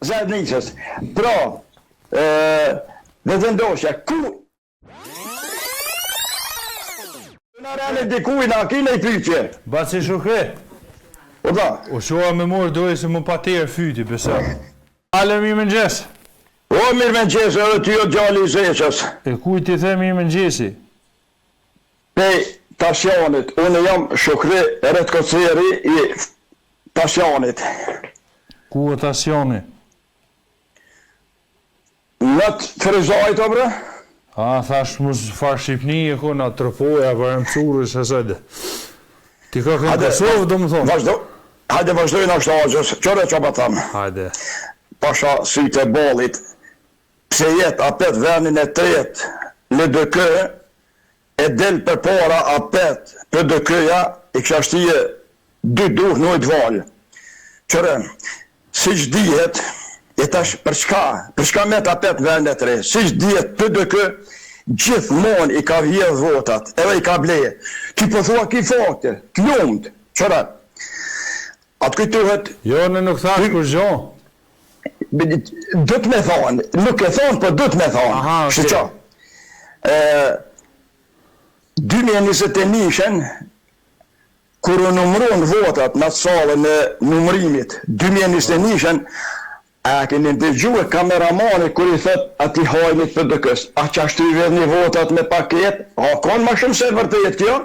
Zajednicës. Pra, ë Vetëvendosja, ku Në rene dikujt, a ki naj pyetje? Baci Shukri. O da. U çova me morë dojë se më paterë fyti, besa. Alo, mirë mëngjes. O, mirë mëngjes edhe ty o djali i Zeqës. E kujt t'i them mirë mëngjesi? Pej Tasjanit, unë jam Shukri Retkoceri i Tasjanit. Ku o Tasjani? Në Ferizajt o bre? A, thash mos far Shqipni e ko në Tropojë, apo në Curri, se sot. Ti ka kënë Kosovë, do më thonë. Vazhdo, hajde vazhdojnë ashtu axhës, qyre ça po tham. Hajde. Pasha sytë e ballit, pse jet apet venin e tretë LDK e del përpara apet PDK-ja i kisha shtie dy duh n'ujt valë. Qyre, siç dihet, e tash për çka, për çka met apet në vendin e tretë, siç dihet PDK gjithmonë i ka vjedh votat, edhe i ka ble. Ti po thua ki fakte, të lumtë, qyre. A të kujtohet Jo, unë nuk thash kurgjo. Do të me thonë, nuk e thonë, po do të me thonë. Aha, okay. Shqo. Ë 2021-shën kur u numëruan votat në atë sallën e numërimit, 2021-shën, a keni dëgjue kameramani kur i thot atij hajnit PDK-s, a qashtu i vedhni votat me paket, a kon ma shumë se e vërtet kjo?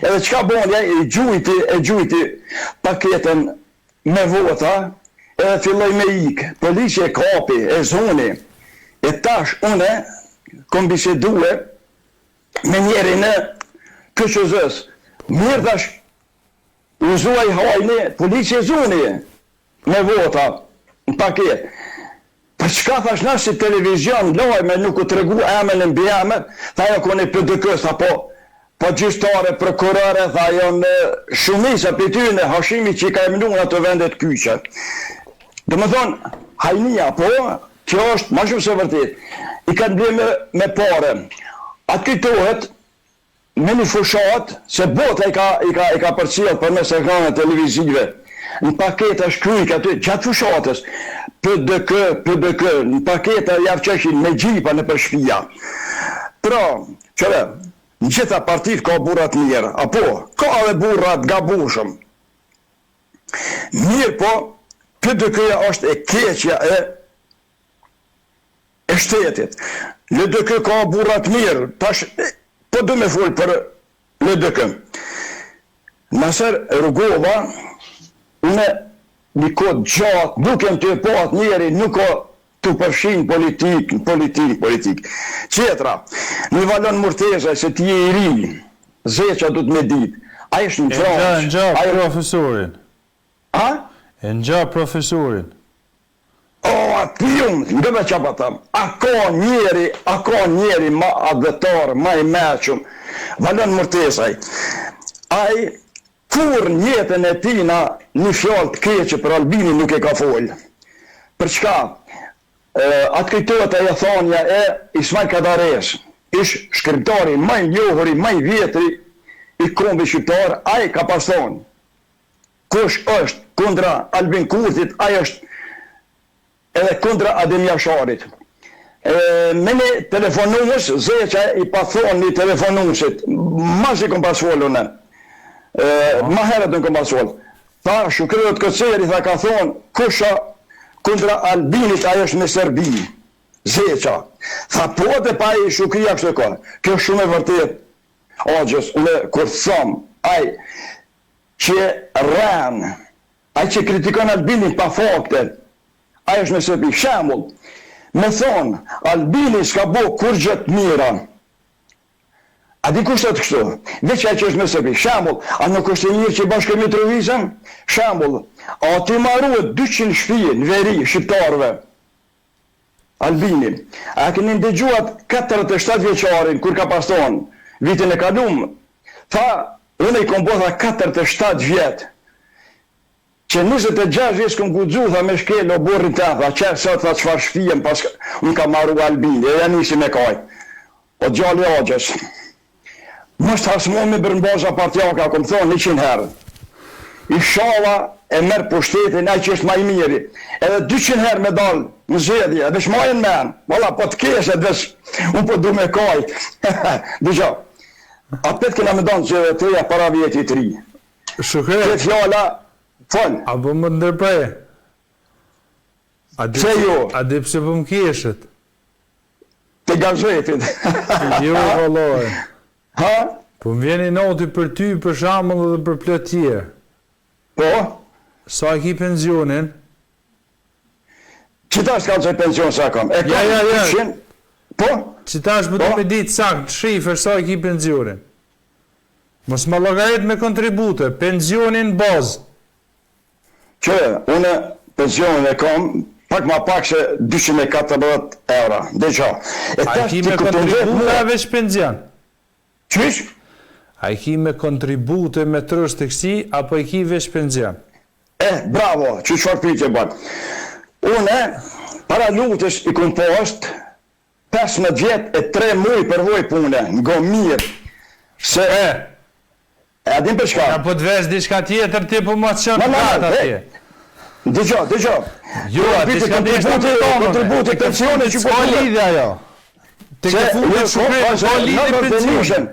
Edhe çka boni ai, e gjujti, e gjujti paketën me vota edhe filloi me ik, polici e kapi, e zuni, e tash une kom bisedue me njerin e KQZ-së, mirë thash, u zu ai hajni, polici e zuni me vota në paketë. Për çka thash na si televizion lajme nuk u tregu emën e mbiemër, tha ajo kon e PDK-së, tha po po gjyqtare, prokurore, tha janë shumica prej tyne Hashimi që i ka emnu në ato vendet kyçe. Domethonë, hajnia, po, kjo është ma shumë se vërtet. I kanë ble me, me pare. A të kujtohet, me një fushatë se bota i ka i ka i ka përcjellë përmes ekraneve televizive në paketa shkrujke aty gjatë fushatës PDK PDK në paketa ja çojshin me xhipa nëpër shpia pra qyre në gjitha partitë ka burra të mirë apo ka edhe burra të gabushëm mirëpo PDK-ja është e keqja e e shtetit. LDK ka burra të mirë, tash po du me fol për LDK. Naser Rugova, unë një kohë të gjatë, nuk jam tu e pa atë njeri, nuk o tu përfshi në politikë, në politikë, në politikë. Tjetra, një Valon Murtezaj, se ti je i ri, Zeqa du të me ditë, ai është në E ngja, e Francë, ngja ai... profesorin. A? E ngja profesorin. O, a të lumtë, ndëve ça po them, a ka njeri, a ka njeri ma atdhetar, ma i meçëm, Valon Murtezaj, ai kurrë në jetën e tina një fjalë të keqe për Albinin nuk e ka folë. Për çka? A të kujtohet ajo thanja e Ismail Kadaresë, ish shkrimtari ma i njohuri, ma i vjetri i kombit shqiptar, ai ka pas thonë, Kush është kundra Albin Kurtit ai është edhe kundra Adem Jasharit. E, me një telefonues, Zeqa i pa thonë një telefonuesit, masi kom pas folë unë, e, ma herët unë kom pas folë. Tha, Shukri Retkoceri, tha ka thonë, kush a kundra Albinit, ai është me Serbi. Zeqa. Tha, po dhe pa i Shukria kështu ka. Kjo është shumë e vërtet, Axhës, unë kur tham, ai, Që rren, ai që kritikon Albinin pa fakte, ai është me Serbi. Shembull, me thonë, Albini s'ka bo kurrgjë të mira. A di kush thotë kështu? Veç ai që është me Serbi. Shembull, a nuk është e mirë që bashkoi Mitrovicën? Shembull, a t'i marue 200 shtëpi në veri shqiptarëve? Albini, a e keni ndëgju atë 47 vjeçarin kur ka pas thonë vitin e kalum, tha unë i kom bo tha 47 vjet, që 26 vjet s'kom guxu tha me shkel oborrin tem tha qe sot tha çfarë shpije më pas më ka maru Albini e ja nisi me kajt. O djali axhës. Mos të hasmohemi për në baza partiake, a kom thonë 100 herë. Ishalla. e merr pushtetin ai që është ma i miri. Edhe 200 herë me dal në zgjedhje, veç maje n'men. Valla po të keshet veç unë po du me kajt. Dëgjo. Apet kena me dalë në zgjedhje të reja para vjetit të ri. Shukri. Ke fjala, fol. A po më ndërpre? A di Pse jo? A di pse po më keshet? Te gazetit. Jo, vallai. Ha? Po më vjen inati për ty për shembull edhe për plot tjerë. Po? Sa e ki pensionin? Qitash të kallzoj pension sa kam. E kam Ja, ja, ja. 200. Po? Qitash po Po? du me ditë sakt shifër sa e ki pensionin. Mos më llogarit me kontribute, pensionin bazë. Që unë pensionin e kam pak ma pak se 214 euro. Dëgjo. E A e tash ki ti me kupton vetë kontribute mua. a veç pension? Qysh? A e ki me kontribute me trust e kësi, apo e ki veç pension? E, bravo, që çfarë pyetje bën. Unë para luftës i kom pas 15 vjet e 3 muaj përvojë pune, ngo mirë. Se E, e a din për çka? ja po të vesh diçka tjetër ti po ma çon Na, na, gat na, atje. Dëgjo, dëgjo. Jo, a Pyetje diçka desha me kontributi, thonë. kontributi pensione që po S'ka duhet. lidhje ajo. Te Se ke fundi jo, Shukri, po, s'ka lidhje 91-shën. pensioni.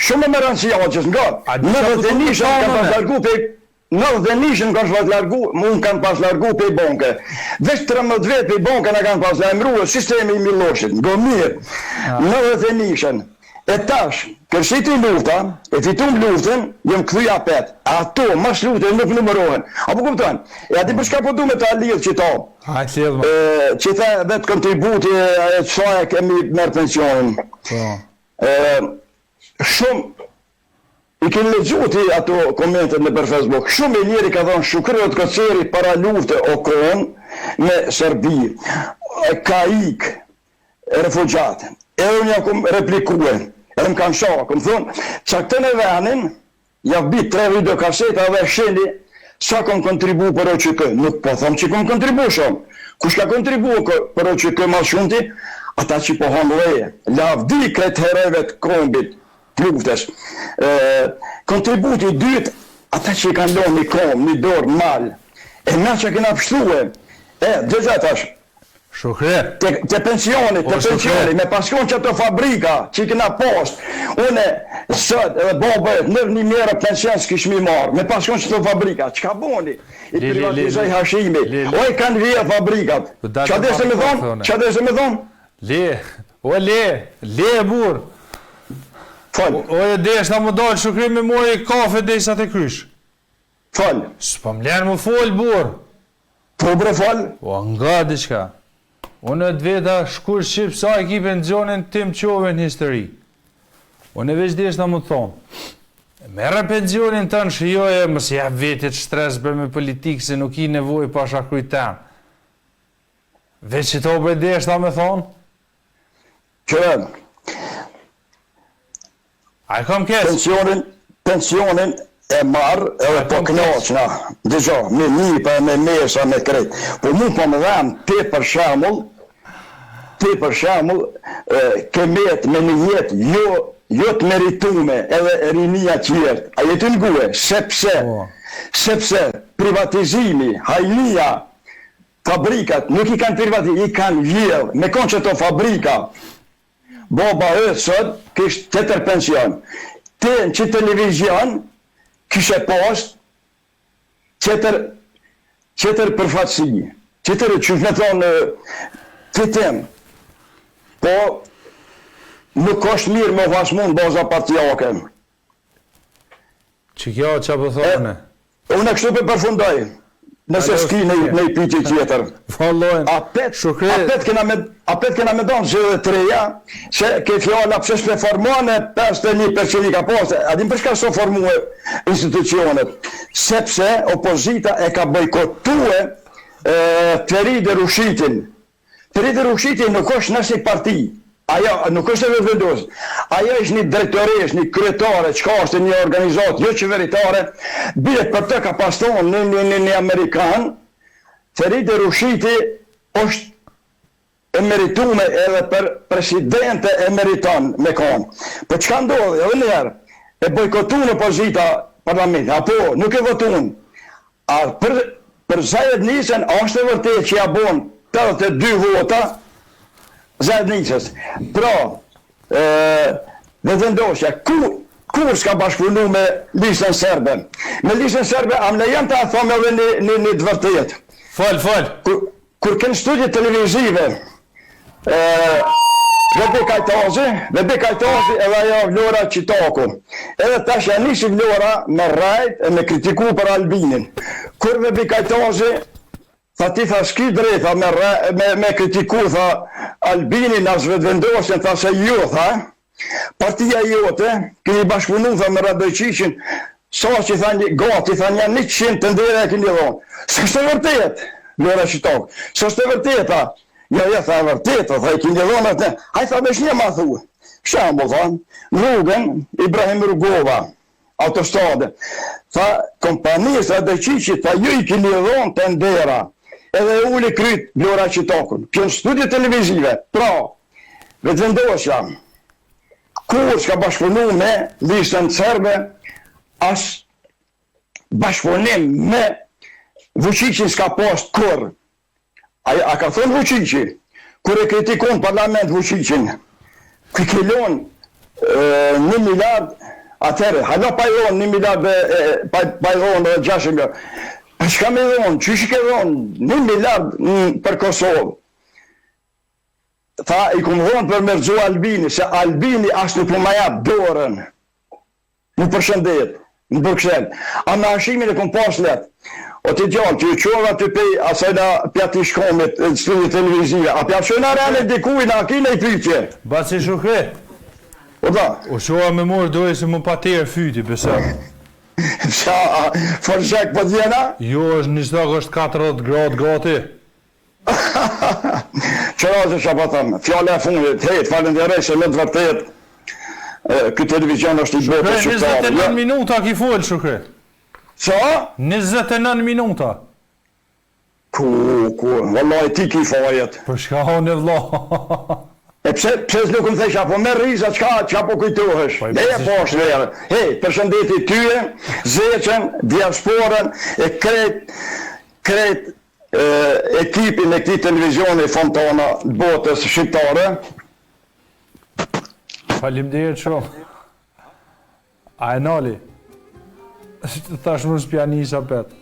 Shumë më rëndësi hoxhës, nga. A di çka po du me 91-shën thonë, ka pas une? largu pe 91-shën kanë pas largu, mu më kanë pas largu pe banke. Veç 13 vjet pe banke na kanë pas lajmëruar sistemi i Milloshit. Ngo mirë. 91-shën. E tash, kërshiti lufta, e fitum luftën, jam kthy apet. Ato, mas lufte nuk numërohen. Apo kupton? E a di për çka po du me ta lidh qito? Hajt lidh më. E, që tha vetë kontributi e sa e kemi merr pensionin. Po. E, shumë i keni lexuar ti ato komentet në për Facebook. Shumë e njeri ka thonë Shukri Koceri para lufte o kon në Serbi. E, Ka ik refugjat. Edhe unë ja kom replikue. Edhe më kanë shohë, kom thonë, caktën e venin, ja bi tre video kaseta dhe sheni sa kom kontribu për OÇK. Nuk po them që kom kontribu shumë. Kush ka kontribu ko- për OÇK ma shumti? Ata që po hanë leje. Lavdi krejt herojve të kombit, të luftës. E, kontributi i dytë, ata që i kanë lënë një kom, një dorë në mal. E na që kena pështue. E, dëgjo tash, Shukri. te, te pensioni, te O, Shukri. pensioni, me paskon që ato fabrika që i kena post, une sot edhe baba e në një mjerë pension s'kish mi marrë, me paskon që ato fabrika, çka boni? I Li, li, li, privatizoi li. Hashimi, Li, li. o i kanë vjedh fabrikat. Po dalë Qa të deshe me marrë thonë? thonë. Qa deshe me thonë? Le, o le, le burr. Fol, O e deshta më dalë Shukri me mori kafe derisa te krysh. fol, S'po më lën më fol burr. po bre fol, O nga diçka. Unë të veta shkur shqip sa e ki pensionin tim qove në histori. Unë veç deshta më thonë. Merre pensionin tënë shijoje, mos i jap vetit stres bre me politikë se nuk i nevojë pasha kryten. Veç që to bre deshta me thonë, që a e kam keq. pensionin, pensionin e marr edhe po kom keq. kënaqna. Dëgjo, me nipa, me mesa, me krejt. Po mu po më dhem ti për shembull, ti për shembull e, ke met me një jetë jo jo të meritume edhe rinia tjerë. A jetë ngue, sepse Po. sepse privatizimi, hajnia, fabrikat nuk i kanë privatizu, i kanë vjedh. Me konë që to fabrika, Baba e sot kish tjetër pension. Ti në që televizion kishe pas tjetër tjetër përfaqësi, tjetër që me thonë fitim. Po nuk është mirë me vasmu në baza partijake. Që kjo që po thonë? Unë kështu për përfundoj, nëse Alo, s'ki në, në i pyetje tjetër. Vallojnë. Apet, Shukri. apet kena me apet kena me donë zgjedhje të reja, se ke fjala pse s'pe formuan e 51% i ka pas. A din për çka s'u formue institucionet? Sepse opozita e ka bojkotue e, Feride Rushitin. Feride Rushiti nuk është në asnjë parti. Ajo nuk është e vetëvendosur. Ajo është një drejtoreshë, një kryetare, çka është një organizatë jo qeveritare. Bile për të ka pas thonë një, një, një, një amerikan, Feride Rushiti është e meritume edhe për presidente e meriton me konë. Po çka ndodhi edhe një herë? E bojkotun opozita parlamentin, apo nuk e votun. A për për Zajednicën a është e vërtetë që ja bon 82 vota Zajednicës? Pra, ë Vetëvendosja, ku kur s'ka bashkëpunu me listën serbe? Me listën serbe, a më lejon ta them edhe një, një, një të vërtetë? Fol, fol. Kur, kur ken studio televizive, ë Vehbi Kajtazi, Vehbi Kajtazi edhe ajo Vlora Çitaku. Edhe tash ja nisi Vlora me rrejt e me kritiku për Albinin. Kur Vehbi Kajtazi tha ti tha s'ki drejt tha me, rre, me, me kritiku tha Albinin as Vetëvendosjen tha se ju tha Partia jote, keni bashkëpunu tha me Radojçiqin, sa që tha një, gati tha nja 100 tendera e keni dhonë. S'është e vërtet, Vlora Çitaku, s'është e vërtet, tha. Jo, jo, tha e vërtet, tha i keni dhonë atë. Ai tha veç një ma thu. Shembull, tha, në rrugën Ibrahim Rugova, autostradë. Tha, kompanisë Radojçiqit, tha, ju i keni dhonë tendera. Edhe e uli kryt Vlora Çitakun. Kjo në studio televizive. Pra, Vetëvendosja kurrë s'ka bashkëpunu me listën serbe, as bashkëpunim me Vučićin s'ka pas kurrë. A, a ka thonë Vučići, kur e kritikon parlament Vučićin, ky ke lonë një miliard, atëherë, hala pa i dhonë një miliard e, e, pa, pa i dhonë edhe 6 miliard. Pa çka me i dhonë, qysh i ke dhonë një miliard në, për Kosovë? Tha, i kum dhonë për me rrëzu Albini, se Albini as nuk po ma jap dorën. Mu përshëndet, në Bruksel. A me Hashimin e kum pas let. O ti djalë, ti u çove aty pej asajna pjati shkomit në studio televizive. A pja çojna renin dikujt, a ki naj pyetje? Baci Shukri. O da. U çova me morë dojë se më pa terë fyti, besa. Pse, a, fërshek po t'jena? Jo, është një stok është 40 gradë gati. Qerazi çka po them, fjala e fundit, hej, të falënderoj se me të vërtet ky televizion është i botës shqiptare. Shukri, 29 minuta ki fol, Shukri. Sa? 29 minuta. Ku, ku, vallai ti ki fajet. Për çka unë vlla? E pse, pse nuk më thesha, po merr riza, çka, çka po kujtohesh? Po, e po është verë. Hej, përshëndetje tyje, Zeqën, diasporën, e krejt, krejt ekipin e këtij televizioni Fontana të botës shqiptare. Faleminderit shumë. A e nali? Thash më s'pja nisa pet.